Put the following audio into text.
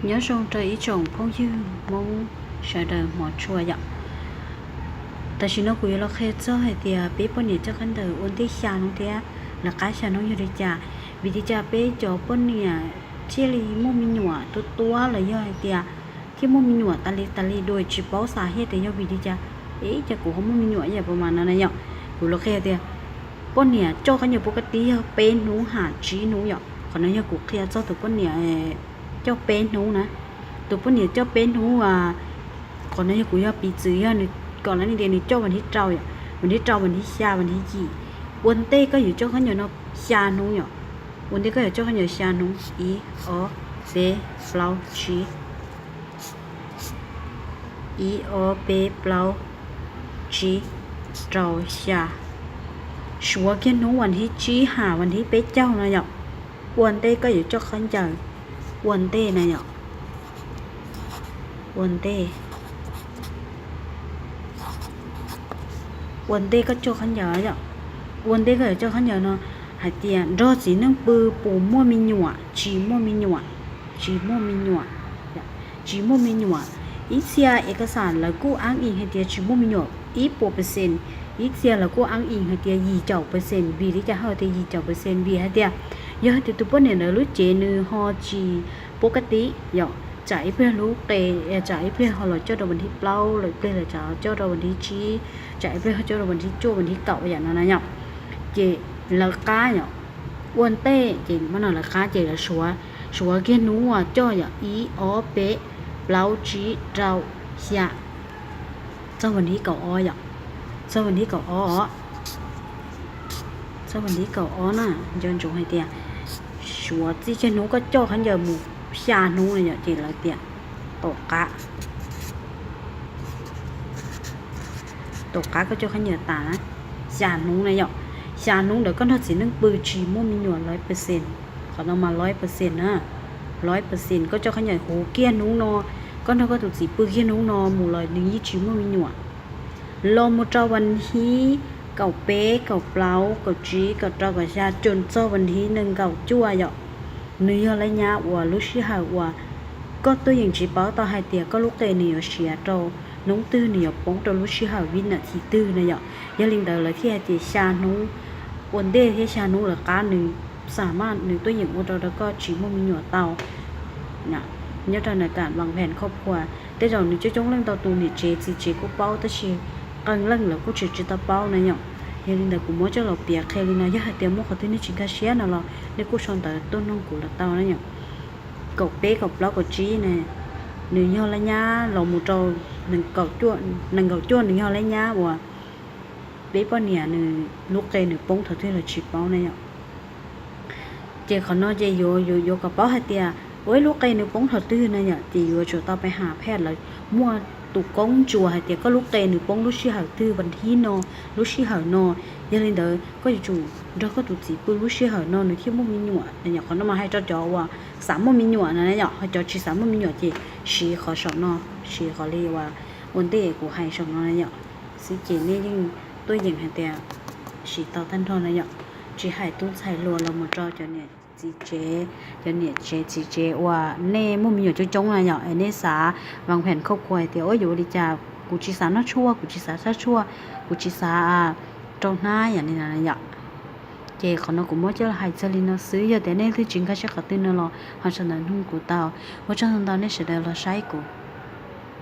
Nyob zoo rau ib tsoom phooj ywg Hmoob sawv daws hmov tshua yom. Tam sim no kuv yuav los qhia txog hais tias peb poj niam coj khaub ncaws ua ntej xya hnub thiab lawv qab xya hnub yog li cas, vim li cas peb cov poj niam thiaj li muaj me nyuam tuab tuab los yog hais tias thiaj muaj me nyuam tas li tas li dua tsis paub xav thiab tias yog vim li cas, es cas kuv ho muaj me nyuam ib yam puas mas no na yom. Kuv los qhia tias poj niam coj khaub ncaws pov ka tib yog peb hnub ham tsib hnub yom. Qhov no yog kuv qhia txog tus poj niam coj peb hnub na. Tus poj niam coj peb hnub, qhov no yog kuv yog piv txwv yog nws kom lawv tias nws coj vas thib rau yom, vas thib rau, vas thib xya, vas thib yim. Ua ntej koj yuav coj khaub ncaws no xya hnub yom. Ua ntej koj yuav coj khaub ncaws xya hnub, ib, ob, peb, plaub, tsib, ib, ob, peb, plaub, tsib, rau, xya. Suav kiag hnub vas thib tsib ham vas thib peb caug no yom. Ua ntej koj yuav coj khaub ncaws, ua ntej na yom. Ua ntej, ua ntej koj coj khaub ncaws yom. Ua ntej koj yuav coj khaub ncaws no hais tias nrog txiv neej pw puas muaj me nyuam, tsis muaj me nyuam, tsis muaj me nyuam, tsis muaj me nyuam. Ib txhia es kas xam lawv kuj ab ib hais tias tsis muaj me nyuam ib puas percent, ib txhia lawv kuj ab ib hais tias yim caum percent. Vim li cas ho tias yim caum percent? Vim hais tias yog hais tias tus poj niam ntawd lub cev nws ho tsis pov ka tib yom, tsam ib pliag lub qe, tsam ib pliag ho los coj rau vas thib plaub, lawm ib pliag los tsam coj rau vas thib tsib, tsam ib pliag ho coj rau vas thib cuaj, vas thib kaum yam no na yom. Ces lawv qab yom, ua ntej ces no lawv qab ces lawv suav, suav kiag hnub uas coj yom, ib, ob, peb, plaub, tsib, rau, xya, txog vas thib kaum ob yom, txog vas thib kaum ob, txog vas thib kaum ob na, nco ntsoov hais tias suav txij kiag hnub koj coj khaub ncaws mus xya hnub na yom, ces lawv tias tom qab, tom qab koj coj khaub ncaws tas na, xya hnub na yom. Xya hnub ntawd koj nrog txiv neej pw tsis muaj me nyuam lawm percent. Qhov no mas lawm percent na, lawm percent. Koj coj khaub ncaws huv kiag hnub no, koj nrog koj tus txiv pw kiag hnub no mus los nws yeej tsis muaj me nyuam. Los mus rau vas thib kaum peb, kaum plaub, kaum tsib, kaum rau, kaum xya, txog vas thib nees nkaum cuaj yom, nws yog lab nyab uas lub sij hawm uas koj tuaj yeem tsis paub tau hais tias koj lub qe nws yuav siav rau hnub twg, nws yuav poob rau lub sij hawm vib nam thim twg na yom. Yog li ntawd lawv thiaj hais tias xya hnub ua ntej thiab xya hnub lawv qab nws xam maj nws tuaj yeem ua rau rau koj tsis muaj me nyuam tau. Nyob rau nws kam vas phem khoj khua, tej zaum nws coob coob leej ntau tus niam tsev txiv tsev kuj paub tab sis qee leej lawv kuj tseem tsis tau paub na yom. Yog li ntawd kuv muab coj los piav qhia li no, yog hais tias muaj qhov twg nej tsis nkag siab no los nej kuj sau ntawv tuaj nug kuv los tau na yom. Kaum peb, kaum plaub, kaum tsib na, nws yog lab nyab los mus rau nees nkaum cuaj, nws yog lab nyab uas peb poj niam nws lub qe nws poob thaum twg los tsis paub na yom. Ces qhov no ces yuav, yuav kom paub hais tias ua ib lub qe nws poob thaum twg na yom, ces yuav tsum tau pais has phej lawv muaj tus koob ntsuas hais tias koj lub qe nws poob lub sij hawm twg, vas thib no, lub sij hawm no. Yog li ntawd koj yuav tsum nrog koj tus txiv pw lub sij hawm no nws thiaj muaj me nyuam na yom. Qhov no mas hais rau cov uas xav muaj me nyuam na yom, ho cov tsis xav muaj me nyuam ces siv qhov saum no, siv qhov li uas ua ntej kuv hais saum no na yom. Xwb ces nej yeej tuaj yeem hais tias siv tau tag nrho na yom. Tsis hais tub ntxhais hluas los mus rau cov niam txiv tsev, cov niam tsev txiv tsev uas nej muaj me nyuam coob coob na yom, es nej xav vas phem khoj khua hais tias ua yuav ua li cas, kuv tsis xav noj tshuaj, kuv tsis xav sab tshuaj, kuv tsis xav rau hnab yam li no na yom. Ces qhov no kuv muab coj los hais txog li no xwb, yog tias nej leej twg tsis nkag siab qhov twg no los ho sau ntawv nug kuv tau. Ua tsaug ntau ntau nej sawv daws los saib kuv.